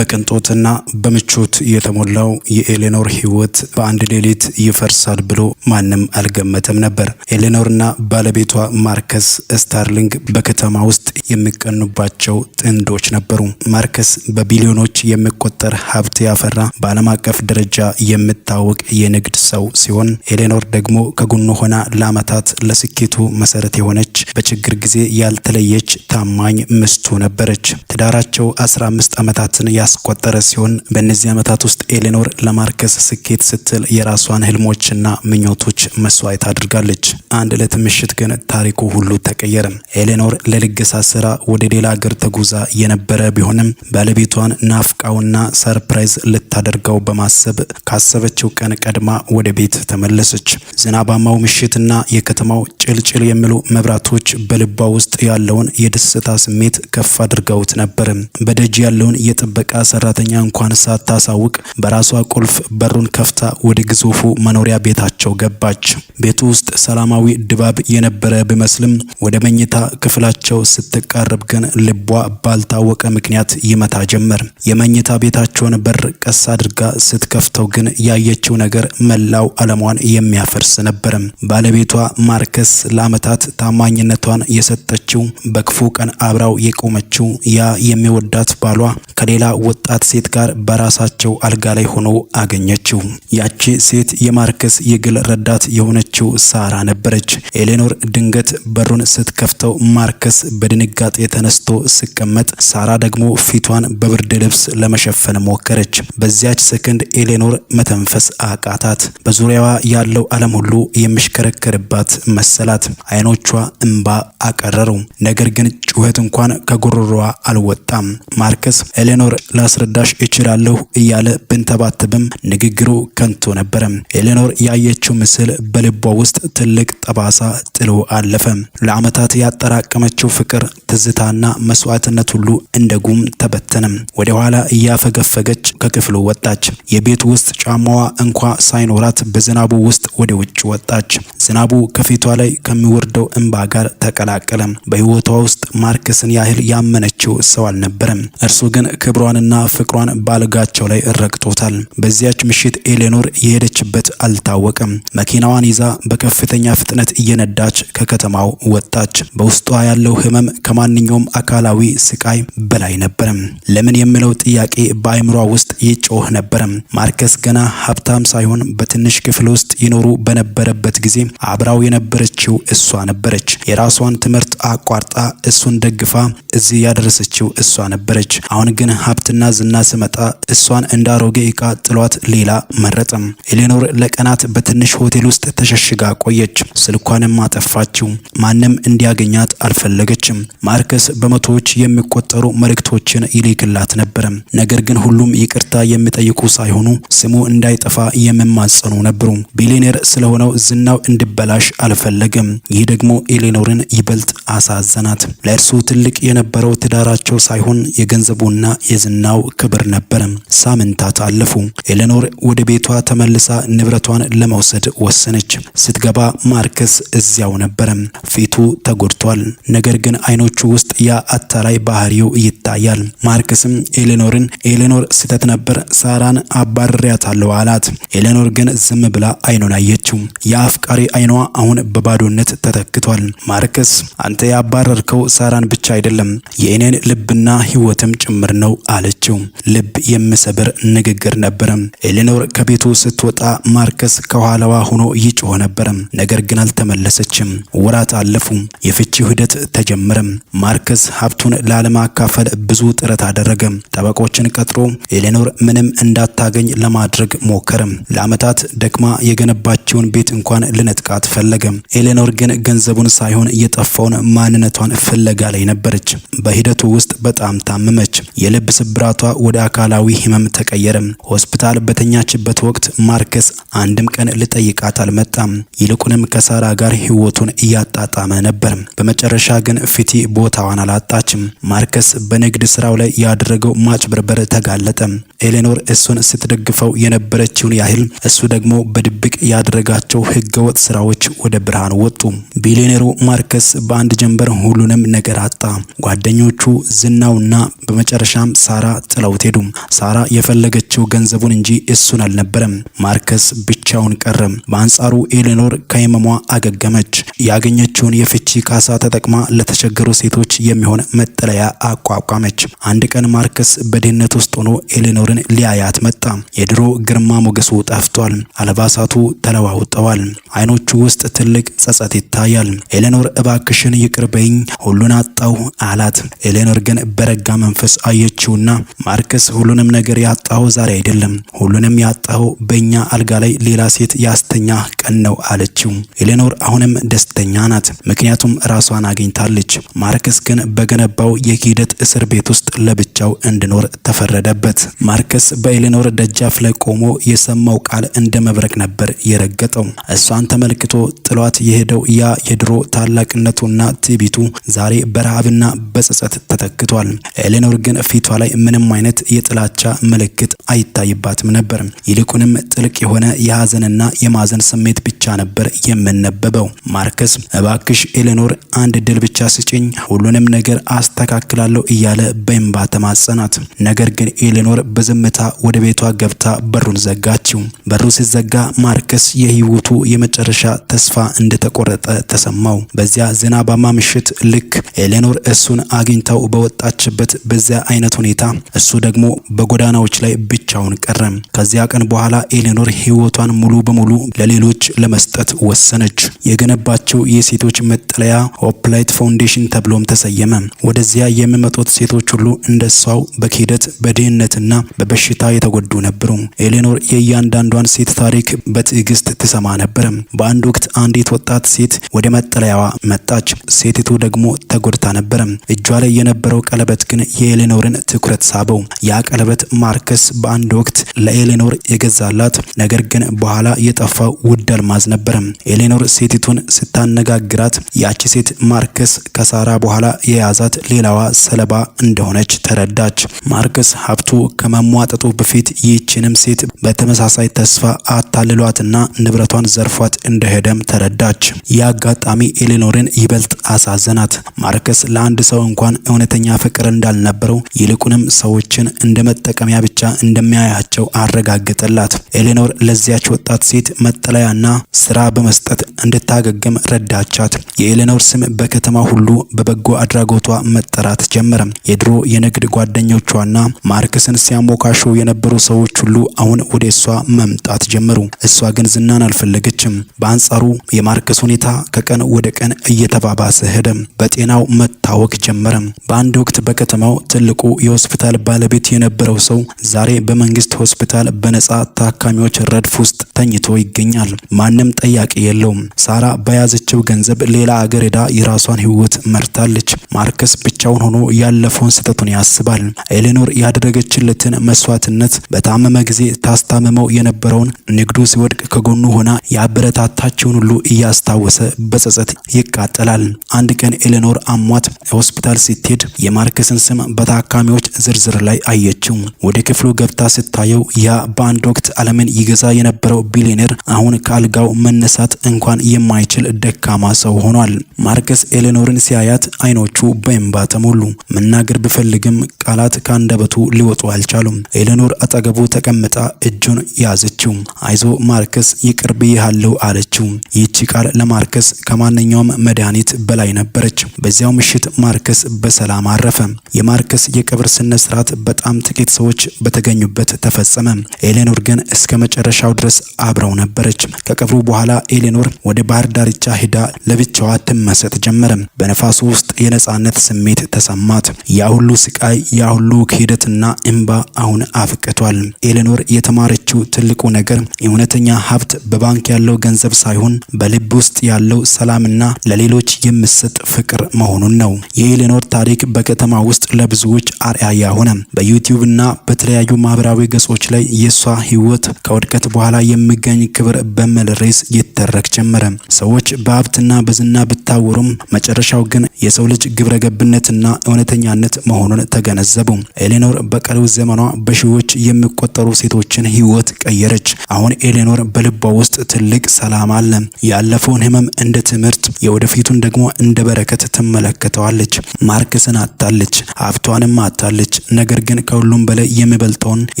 በቅንጦትና በምቾት የተሞላው የኤሌኖር ህይወት በአንድ ሌሊት ይፈርሳል ብሎ ማንም አልገመተም ነበር። ኤሌኖርና ባለቤቷ ማርከስ ስታርሊንግ በከተማ ውስጥ የሚቀኑባቸው ጥንዶች ነበሩ። ማርከስ በቢሊዮኖች የሚቆጠር ሀብት ያፈራ፣ በዓለም አቀፍ ደረጃ የሚታወቅ የንግድ ሰው ሲሆን፣ ኤሌኖር ደግሞ ከጎኑ ሆና ለዓመታት ለስኬቱ መሰረት የሆነች፣ በችግር ጊዜ ያልተለየች ታማኝ ሚስቱ ነበረች። ትዳራቸው 15 ዓመታትን ያስቆጠረ ሲሆን፣ በእነዚህ ዓመታት ውስጥ ኤሌኖር ለማርከስ ስኬት ስትል የራሷን ህልሞችና ምኞቶች መስዋዕት አድርጋለች። አንድ ዕለት ምሽት ግን ታሪኩ ሁሉ ተቀየረ። ኤሌኖር ለልገሳ ስራ ወደ ሌላ ሀገር ተጉዛ የነበረ ቢሆንም፣ ባለቤቷን ናፍቃውና surprise ልታደርገው በማሰብ ካሰበችው ቀን ቀድማ ወደ ቤት ተመለሰች። ዝናባማው ምሽትና የከተማው ጭልጭል የሚሉ መብራቶች በልቧ ውስጥ ያለውን የደስታ ስሜት ከፍ አድርገውት ነበር። በደጅ ያለውን የጥበቃ ሰራተኛ እንኳን ሳታሳውቅ በራሷ ቁልፍ በሩን ከፍታ ወደ ግዙፉ መኖሪያ ቤታቸው ገባች። ቤቱ ውስጥ ሰላማዊ ድባብ የነበረ ቢመስልም፣ ወደ መኝታ ክፍላቸው ስትቃረብ ግን ልቧ ባልታወቀ ምክንያት ይመታ ጀመር። የመኝታ ቤታቸውን በር ቀስ አድርጋ ስትከፍተው ግን ያየችው ነገር መላው ዓለሟን የሚያፈርስ ነበር። ባለቤቷ ማርከስ፣ ለዓመታት ታማኝነቷን የሰጠችው፣ በክፉ ቀን አብራው የቆመችው ያ የሚወዳት ባሏ ከሌላ ወጣት ሴት ጋር በራሳቸው አልጋ ላይ ሆኖ አገኘችው። ያቺ ሴት የማርከስ የግል ረዳት የሆነችው ሳራ ነበረች። ኤሌኖር ድንገት በሩን ስትከፍተው ማርከስ በድንጋጤ ተነስቶ ሲቀመጥ፣ ሳራ ደግሞ ፊቷን በብርድ ልብስ ለመሸፈን ሞከረች። በዚያች ሰከንድ ኤሌኖር መተንፈስ አቃታት። በዙሪያዋ ያለው ዓለም ሁሉ የሚሽከረከርባት መሰላት። አይኖቿ እንባ አቀረሩ። ነገር ግን ጩኸት እንኳን ከጉሮሮዋ አልወጣም። ማርከስ "ኤሌኖር፣ ላስረዳሽ እችላለሁ" እያለ ቢንተባተብም ንግግሩ ከንቱ ነበረ። ኤሌኖር ያየችው ምስል በልቧ ውስጥ ትልቅ ጠባሳ ጥሎ አለፈ። ለዓመታት ያጠራቀመችው ፍቅር፣ ትዝታና መስዋዕትነት ሁሉ እንደ ጉም ተበተነ። ወደ ኋላ እያፈገፈገች ከክፍሉ ወጣች። የቤት ውስጥ ጫማዋ እንኳ ሳይኖራት በዝናቡ ውስጥ ወደ ውጭ ወጣች። ዝናቡ ከፊቷ ላይ ከሚወርደው እንባ ጋር ተቀላቀለ። በሕይወቷ ውስጥ ማርከስን ያህል ያመነችው ሰው አልነበረም። እርሱ ግን ክብሯንና ፍቅሯን ባልጋቸው ላይ ረግጦታል። በዚያች ምሽት ኤሌኖር የሄደችበት አልታወቀም። መኪናዋን ይዛ በከፍተኛ ፍጥነት እየነዳች ከከተማው ወጣች። በውስጧ ያለው ህመም ከማንኛውም አካላዊ ስቃይ በላይ ነበረ። ለምን የሚለው ጥያቄ በአእምሯ ውስጥ ይጮህ ነበረ። ማርከስ ገና ሀብታም ሳይሆን በትንሽ ክፍል ውስጥ ይኖሩ በነበረበት ጊዜ አብራው የነበረችው እሷ ነበረች። የራሷን ትምህርት አቋርጣ እሱን ደግፋ እዚህ ያደረሰችው እሷ ነበረች። አሁን ግን ሀብትና ዝና ስመጣ እሷን እንደ አሮጌ ዕቃ ጥሏት ሌላ መረጠም። ኤሌኖር ለቀናት በትንሽ ሆቴል ውስጥ ተሸሽጋ ቆየች። ስልኳንም አጠፋችው። ማንም እንዲያገኛት አልፈለገችም። ማርከስ በመቶዎች የሚቆጠሩ መልእክቶችን ይልክላት ነበረ። ነገር ግን ሁሉም ይቅርታ የሚጠይቁ ሳይሆኑ ስሙ እንዳይጠፋ የሚማጸኑ ነበሩ። ቢሊዮኔር ስለሆነው ዝናው እንዲበላሽ አልፈለገም። ይህ ደግሞ ኤሌኖርን ይበልጥ አሳዘናት። ለእርሱ ትልቅ የነበረው ትዳራቸው ሳይሆን የገንዘቡና የዝናው ክብር ነበረ። ሳምንታት አለፉ። ኤሌኖር ወደ ቤቷ ተመልሳ ንብረቷን ለመውሰድ ወሰነች። ስትገባ ማርከስ እዚያው ነበረ። ፊቱ ተጎድቷል። ነገር ግን አይኖቹ ውስጥ ያ አታላይ ባህሪው ይታያል። ማርከስም ኤሌኖርን "ኤሌኖር፣ ስህተት ነበር፣ ሳራን አባርሬያታለሁ" አላት። ኤሌኖር ግን ዝም ብላ አይኑን አየችው። የአፍቃሪ አይኗ አሁን በባዶነት ተተክቷል። ማርከስ "አንተ ያባረርከው ሳራን ብቻ አይደለም፣ የእኔን ልብና ህይወትም ጭምር ነው" አለችው። ልብ የሚሰብር ንግግር ነበረ። ኤሌኖር ከቤቱ ስትወጣ ማርከስ ከኋላዋ ሆኖ ይጮህ ነበር። ነገር ግን አልተመለሰችም። ወራት አለፉ። የፍቺው ሂደት ተጀመረ። ማርከስ ሀብቱን ላለማካፈል ብዙ ጥረት አደረገ። ጠበቆችን ቀጥሮ ኤሌኖር ምንም እንዳታገኝ ለማድረግ ሞከረ። ለዓመታት ደክማ የገነባቸውን ቤት እንኳን ሊነጥቃት ፈለገ። ኤሌኖር ግን ገንዘቡን ሳይሆን የጠፋውን ማንነቷን ፍለጋ ላይ ነበረች። በሂደቱ ውስጥ በጣም ታመመች። የልብ ስብራቷ ወደ አካላዊ ህመም ተቀየረ። ሆስፒታል በተኛችበት ወቅት ማርከስ አንድም ቀን ሊጠይቃት አልመጣም። ይልቁንም ከሳራ ጋር ህይወቱን እያጣጣመ ነበር። በመጨረሻ ግን ፊቲ ቦታዋን አላጣችም። ማርከስ በንግድ ስራው ላይ ያደረገው ማጭበርበር ተጋለጠ። ኤሌኖር እሱን ስትደግፈው የነበረችውን ያህል እሱ ደግሞ በድብቅ ያደረጋቸው ህገወጥ ስራዎች ወደ ብርሃን ወጡ። ቢሊዮኔሩ ማርከስ በአንድ ጀንበር ሁሉንም ነገር አጣ። ጓደኞቹ፣ ዝናውና በመጨረሻም ሳራ ጥለውት ሄዱ። ሳራ የፈለገችው ገንዘቡን እንጂ እሱን አልነበረም። ማርከስ ብቻውን ቀረ። በአንጻሩ ኤሌኖር ከህመሟ አገገመች። ያገኘችውን የፍቺ ካሳ ተጠቅማ ለተቸገሩ ሴቶች የሚሆን መጠለያ አቋቋመች። አንድ ቀን ማርከስ በድህነት ውስጥ ሆኖ ኤሌኖርን ሊያያት መጣ። የድሮ ግርማ ሞገሱ ጠፍቷል። አልባሳቱ ተለዋውጠዋል። አይኖቹ ውስጥ ትልቅ ጸጸት ይታያል። ኤሌኖር እባክሽን ይቅር በይኝ፣ ሁሉን አጣሁ አላት። ኤሌኖር ግን በረጋ መንፈስ አየችውና ማርከስ፣ ሁሉንም ነገር ያጣኸው ዛሬ አይደለም፣ ሁሉንም ያጣኸው በእኛ አልጋ ላይ ሌላ ሴት ያስተኛ ቀን ነው አለችው። ኤሌኖር አሁንም ደስተኛ ናት፣ ምክንያቱም ራሷን አግኝታለች። ማርከስ ግን በገነባው የክህደት እስር ቤት ውስጥ ለብቻው እንዲኖር ተፈረደበት። ማርከስ በኤሌኖር ደጃፍ ላይ ቆሞ የሰማው ቃል እንደ መብረቅ ነበር የረገጠው። እሷን ተመልክቶ ጥሏት የሄደው ያ የድሮ ታላቅነቱና ትዕቢቱ ዛሬ በረሃብና በጸጸት ተተክቷል። ኤሌኖር ግን ፊቷ ላይ ምንም አይነት የጥላቻ ምልክት አይታይባትም ነበር። ይልቁንም ጥልቅ የሆነ የሀዘንና የማዘን ስሜት ብቻ ነበር የምነበበው። ማርከስ እባክሽ ኤሌኖር አንድ እድል ብቻ ስጭኝ፣ ሁሉንም ነገር አስተካክላለሁ እያለ በእንባ ተማጸናት። ነገር ግን ኤሌኖር በዝምታ ወደ ቤቷ ገብታ በሩን ዘጋችው። በሩ ሲዘጋ ማርከስ የህይወቱ የመጨረሻ ተስፋ እንደተቆረጠ ተሰማው። በዚያ ዝናባማ ምሽት ልክ ኤሌኖር እሱን አግኝታው በወጣችበት በዚያ አይነት ሁኔታ እሱ ደግሞ በጎዳናዎች ላይ ብቻውን ቀረ። ከዚያ ቀን በኋላ ኤሌኖር ህይወቷን ሙሉ በሙሉ ለሌሎች ለመስጠት ወሰነች። የገነባቸው የሴቶች መጠለያ ሆፕላይት ፋውንዴሽን ተብሎም ተሰየመ። ወደዚያ የሚመጡት ሴቶች ሁሉ እንደሷው በክህደት፣ በድህነትና በበሽታ የተጎዱ ነበሩ። ኤሌኖር የእያንዳንዷን ሴት ታሪክ በትዕግስት ትሰማ ነበር። በአንድ ወቅት አንዲት ወጣት ሴት ወደ መጠለያዋ መጣች። ሴቲቱ ደግሞ ተጎድታ ነበር። እጇ ላይ የነበረው ቀለበት ግን የኤሌኖርን ትኩረት ሳበው። ያ ቀለበት ማርከስ በአንድ ወቅት ለኤሌኖር የገዛላት ነገር ግን በኋላ የጠፋው ውድ አልማዝ ነበር። ኤሌኖር ሴቲቱን ስታነጋግራት ያቺ ሴት ማርከስ ከሳራ በኋላ የያዛት ሌላዋ ሰለባ እንደሆነች ተረዳች። ማርከስ ሀብቱ ከመሟጠጡ በፊት ይህችንም ሴት በተመሳሳይ ተስፋ አታልሏትና ንብረቷን ዘርፏት እንደሄደም ተረዳች። ይህ አጋጣሚ ኤሌኖርን ይበልጥ አሳዘናት። ማርከስ ለአንድ ሰው እንኳን እውነተኛ ፍቅር እንዳልነበረው ይልቁንም ሰዎችን እንደ መጠቀሚያ ብቻ እንደሚያያቸው አረጋገጠላት። ኤሌኖር ለዚያች ወጣት ሴት መጠለያና ስራ በመስጠት እንድታገግም ረዳቻት። የኤሌኖር ስም በከተማ ሁሉ በበጎ አድራጎቷ መጠራት ጀመረ። የድሮ የንግድ ጓደኞቿና ማርከስን ሲያሞካሹ የነበሩ ሰዎች ሁሉ አሁን ወደ እሷ መምጣት ጀመሩ። እሷ ግን ዝናን አልፈለገችም። በአንጻሩ የማርከስ ሁኔታ ከቀን ወደ ቀን እየተባባሰ ሄደ። በጤናው መታወክ ጀመረ። በአንድ ወቅት በከተማው ትልቁ የሆስፒታል ባለቤት የነበረው ሰው ዛሬ በመንግስት ሆስፒታል በነጻ ታካሚዎች ረድፍ ውስጥ ተኝቶ ይገኛል። ማንም ጠያቂ የለውም። ሳራ በያዘችው ገንዘብ ሌላ አገር ሄዳ የራሷን ህይወት መርታለች። ማርከስ ብቻውን ሆኖ ያለፈውን ስህተቱን ያስባል። ኤሌኖር ያደረገችለትን መስዋዕትነት፣ በታመመ ጊዜ ታስታምመው የነበረውን፣ ንግዱ ሲወድቅ ከጎኑ ሆና ያበረታታቸውን ሁሉ እያስታወሰ በጸጸት ይቃጠላል። አንድ ቀን ኤሌኖር አሟት ሆስፒታል ስትሄድ የማርከስን ስም በታካሚዎች ዝርዝር ላይ አየችው። ወደ ክፍሉ ገብታ ስታየው ያ በአንድ ወቅት ዓለምን ይገዛ የነበረው ቢሊዮኔር አሁን ከአልጋው መነሳት እንኳን የማይችል ደካማ ሰው ሆኗል። ማርከስ ኤሌኖርን ሲያያት አይኖቹ በእንባ ተሞሉ። መናገር ቢፈልግም ቃላት ከአንደበቱ ሊወጡ አልቻሉም። ኤሌኖር አጠገቡ ተቀምጣ እጁን ያዘችው። አይዞ ማርከስ፣ ይቅር ብዬሃለሁ አለችው። ይህቺ ቃል ለማርከስ ከማንኛውም መድኃኒት በላይ ነበረች። በዚያው ምሽት ማርከስ በሰላም አረፈ። የማርከስ የቀብር ስነ ስርዓት በጣም ጥቂት ሰዎች በተገኙበት ተፈጸመ። ኤሌኖር ግን እስከ መጨረሻው ድረስ አብረው ነበረች። ከቀብሩ በኋላ ኤሌኖር ወደ ባህር ዳርቻ ሄዳ ለብቻዋ ትመሰጥ ጀመረ። በነፋሱ ውስጥ የነጻነት ስሜት ተሰማት። ያ ሁሉ ስቃይ፣ ያ ሁሉ ክህደትና እንባ አሁን አብቅቷል። ኤሌኖር የተማረችው ትልቁ ነገር እውነተኛ ሀብት በባንክ ያለው ገንዘብ ሳይሆን በልብ ውስጥ ያለው ሰላምና ለሌሎች የሚሰጥ ፍቅር መሆኑን ነው። የኤሌኖር ታሪክ በከተማ ውስጥ ለብዙዎች አርአያ ሆነ። በዩቲዩብ እና በተለያዩ ማህበራዊ ገጾች ላይ የሷ ህይወት ከውድቀት በኋላ የሚገኝ ክብር በሚል ርዕስ ግሬስ ይተረክ ጀመረ። ሰዎች በሀብትና በዝና ብታወሩም መጨረሻው ግን የሰው ልጅ ግብረ ገብነትና እውነተኛነት መሆኑን ተገነዘቡ። ኤሌኖር በቀሪው ዘመኗ በሺዎች የሚቆጠሩ ሴቶችን ሕይወት ቀየረች። አሁን ኤሌኖር በልቧ ውስጥ ትልቅ ሰላም አለ። ያለፈውን ህመም እንደ ትምህርት፣ የወደፊቱን ደግሞ እንደ በረከት ትመለከተዋለች። ማርከስን አጥታለች፣ ሀብቷንም አጥታለች። ነገር ግን ከሁሉም በላይ የሚበልጠውን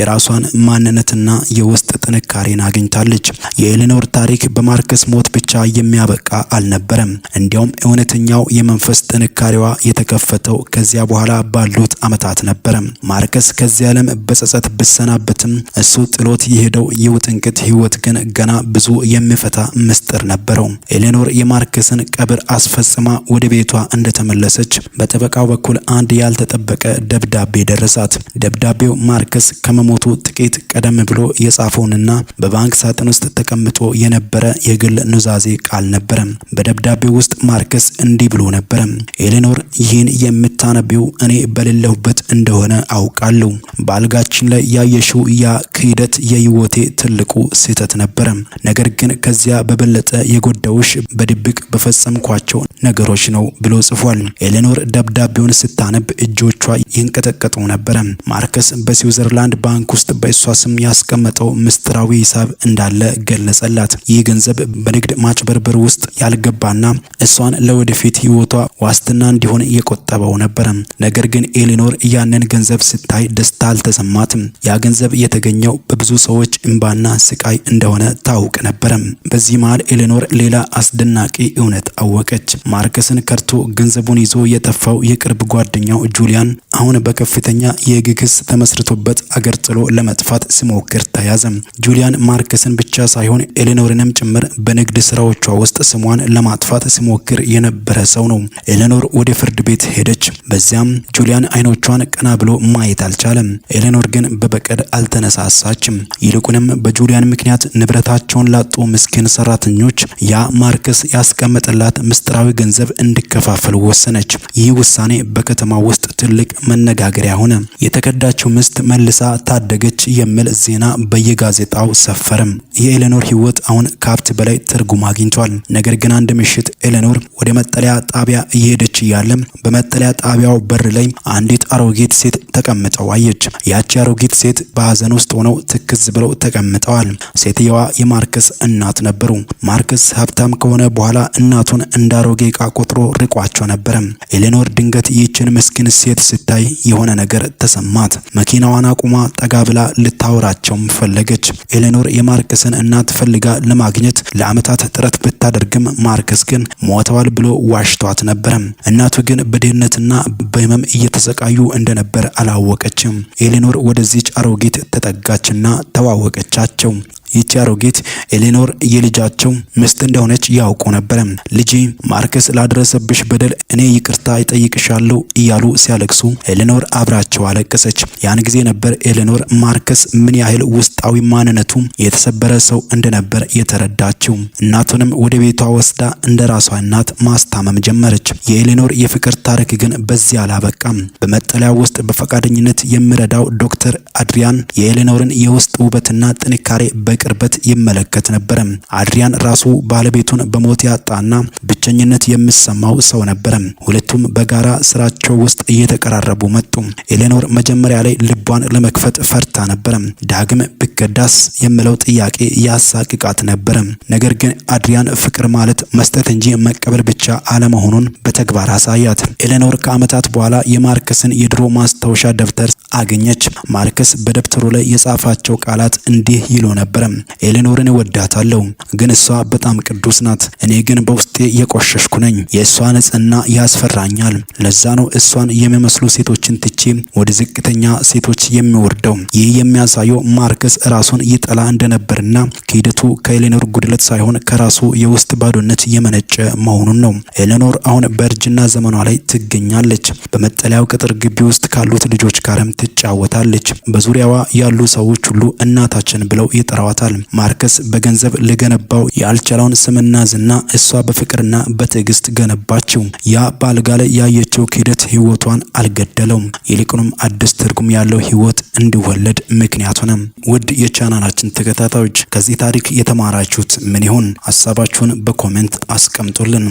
የራሷን ማንነትና የውስጥ ጥንካሬን አግኝታለች። የኤሌኖር ታሪክ በማርከስ ሞት ብቻ የሚያበቃ አልነበረም። እንዲያውም እውነተኛው የመንፈስ ጥንካሬዋ የተከፈተው ከዚያ በኋላ ባሉት ዓመታት ነበረ። ማርከስ ከዚህ ዓለም በጸጸት ብሰናበትም እሱ ጥሎት የሄደው የውጥንቅጥ ህይወት ግን ገና ብዙ የሚፈታ ምስጢር ነበረው። ኤሌኖር የማርከስን ቀብር አስፈጽማ ወደ ቤቷ እንደተመለሰች በጠበቃው በኩል አንድ ያልተጠበቀ ደብዳቤ ደረሳት። ደብዳቤው ማርከስ ከመሞቱ ጥቂት ቀደም ብሎ የጻፈውንና በባንክ ሳጥን ውስጥ ተቀምጦ የነበረ የግል ኑዛዜ ቃል ነበረ። በደብዳቤው ውስጥ ማርከስ እንዲህ ብሎ ነበረ። ኤሌኖር፣ ይህን የምታነቢው እኔ በሌለሁበት እንደሆነ አውቃለሁ። በአልጋችን ላይ ያየሽው ያ ክህደት የህይወቴ ትልቁ ስህተት ነበረ። ነገር ግን ከዚያ በበለጠ የጎዳውሽ በድብቅ በፈጸምኳቸው ነገሮች ነው ብሎ ጽፏል። ኤሌኖር ደብዳቤውን ስታነብ እጆቿ ይንቀጠቀጡ ነበረ። ማርከስ በስዊዘርላንድ ባንክ ውስጥ በእሷ ስም ያስቀመጠው ምስጢራዊ ሂሳብ እንዳለ ገለጸላት። ይህ ገንዘብ በንግድ ማጭበርበር ውስጥ ያልገባና እሷን ለወደፊት ህይወቷ ዋስትና እንዲሆን የቆጠበው ነበረ። ነገር ግን ኤሌኖር ያንን ገንዘብ ስታይ ደስታ አልተሰማትም። ያ ገንዘብ የተገኘው በብዙ ሰዎች እንባና ስቃይ እንደሆነ ታውቅ ነበረ። በዚህ መሃል ኤሌኖር ሌላ አስደናቂ እውነት አወቀች። ማርከስን ከድቶ ገንዘቡን ይዞ የጠፋው የቅርብ ጓደኛው ጁሊያን አሁን በከፍተኛ የህግ ክስ ተመስርቶበት አገር ጥሎ ለመጥፋት ሲሞክር ተያዘ። ጁሊያን ማርከስን ብቻ ሳይሆን ኤሌኖርንም ጭምር በንግድ ስራዎቿ ውስጥ ስሟን ለማጥፋት ሲሞክር የነበረ ሰው ነው። ኤሌኖር ወደ ፍርድ ቤት ሄደች። በዚያም ጁሊያን አይኖቿን ቀና ብሎ ማየት አልቻለም። ኤሌኖር ግን በበቀል አልተነሳሳችም። ይልቁንም በጁሊያን ምክንያት ንብረታቸውን ላጡ ምስኪን ሰራተኞች ያ ማርከስ ያስቀመጠላት ምስጢራዊ ገንዘብ እንዲከፋፈል ወሰነች። ይህ ውሳኔ በከተማ ውስጥ ትልቅ መነጋገሪያ ሆነ። የተከዳችው ሚስት መልሳ ታደገች የሚል ዜና በየጋዜጣው ሰፈረም። የኤሌኖር ህይወት አሁን ከሀብት በላይ ትርጉም አግኝቷል። ነገር ግን አንድ ምሽት ኤሌኖር ወደ መጠለያ ጣቢያ እየሄደች እያለ በመጠለያ ጣቢያው በር ላይ አንዲት አሮጊት ሴት ተቀምጠው አየች። ያቺ አሮጊት ሴት በሀዘን ውስጥ ሆነው ትክዝ ብለው ተቀምጠዋል። ሴትየዋ የማርከስ እናት ነበሩ። ማርከስ ሀብታም ከሆነ በኋላ እናቱን እንዳሮጌ ዕቃ ቆጥሮ ርቋቸው ነበረ። ኤሌኖር ድንገት ይህችን ምስኪን ሴት ስታይ የሆነ ነገር ተሰማት። መኪናዋን አቁማ ጠጋ ብላ ልታወራቸውም ፈለገች። ኤሌኖር የማርከስን እናት ፈልጋ ለማግኘት ለዓመታት ጥረት ብታደርግም ማርከስ ግን ሞተዋል ብሎ ዋሽቷት ነበረ። እናቱ ግን በድህነትና በህመም እየተሰቃዩ እንደነበር አላወቀችም። ኤሌኖር ወደዚች አሮጊት ተጠጋችና ተዋወቀቻቸው። ይቺ አሮጊት ኤሌኖር የልጃቸው ሚስት እንደሆነች ያውቁ ነበረ። ልጄ ማርከስ ላደረሰብሽ በደል እኔ ይቅርታ እጠይቅሻለሁ እያሉ ሲያለቅሱ ኤሌኖር አብራቸው አለቀሰች። ያን ጊዜ ነበር ኤሌኖር ማርከስ ምን ያህል ውስጣዊ ማንነቱ የተሰበረ ሰው እንደነበር የተረዳችው። እናቱንም ወደ ቤቷ ወስዳ እንደ ራሷ እናት ማስታመም ጀመረች። የኤሌኖር የፍቅር ታሪክ ግን በዚያ አላበቃም። በመጠለያ ውስጥ በፈቃደኝነት የሚረዳው ዶክተር አድሪያን የኤሌኖርን የውስጥ ውበትና ጥንካሬ በቅርበት ይመለከት ነበረ። አድሪያን ራሱ ባለቤቱን በሞት ያጣና ብቸኝነት የሚሰማው ሰው ነበረ። ሁለቱም በጋራ ስራቸው ውስጥ እየተቀራረቡ መጡ። ኤሌኖር መጀመሪያ ላይ ልቧን ለመክፈት ፈርታ ነበረ። ዳግም ብከዳስ የሚለው ጥያቄ ያሳቅቃት ነበረ። ነገር ግን አድሪያን ፍቅር ማለት መስጠት እንጂ መቀበል ብቻ አለመሆኑን በተግባር አሳያት። ኤሌኖር ከዓመታት በኋላ የማርከስን የድሮ ማስታወሻ ደብተር አገኘች። ማርከስ በደብተሩ ላይ የጻፋቸው ቃላት እንዲህ ይሉ ነበር። ኤሌኖርን እወዳታለሁ፣ ግን እሷ በጣም ቅዱስ ናት። እኔ ግን በውስጤ የቆሸሽኩ ነኝ። የእሷ ንጽህና ያስፈራኛል። ለዛ ነው እሷን የሚመስሉ ሴቶችን ትቼ ወደ ዝቅተኛ ሴቶች የሚወርደው። ይህ የሚያሳየው ማርከስ ራሱን ይጠላ እንደነበርና ክህደቱ ከኤሌኖር ጉድለት ሳይሆን ከራሱ የውስጥ ባዶነት የመነጨ መሆኑን ነው። ኤሌኖር አሁን በእርጅና ዘመኗ ላይ ትገኛለች። በመጠለያው ቅጥር ግቢ ውስጥ ካሉት ልጆች ጋርም ትጫወታለች። በዙሪያዋ ያሉ ሰዎች ሁሉ እናታችን ብለው ይጠሯት ይሏታል። ማርከስ በገንዘብ ሊገነባው ያልቻለውን ስምና ዝና እሷ በፍቅርና በትዕግስት ገነባችው። ያ በአልጋ ላይ ያየችው ክህደት ህይወቷን አልገደለውም። ይልቁንም አዲስ ትርጉም ያለው ህይወት እንዲወለድ ምክንያት ሆነ። ውድ የቻናላችን ተከታታዮች፣ ከዚህ ታሪክ የተማራችሁት ምን ይሆን? ሀሳባችሁን በ comment አስቀምጡልን።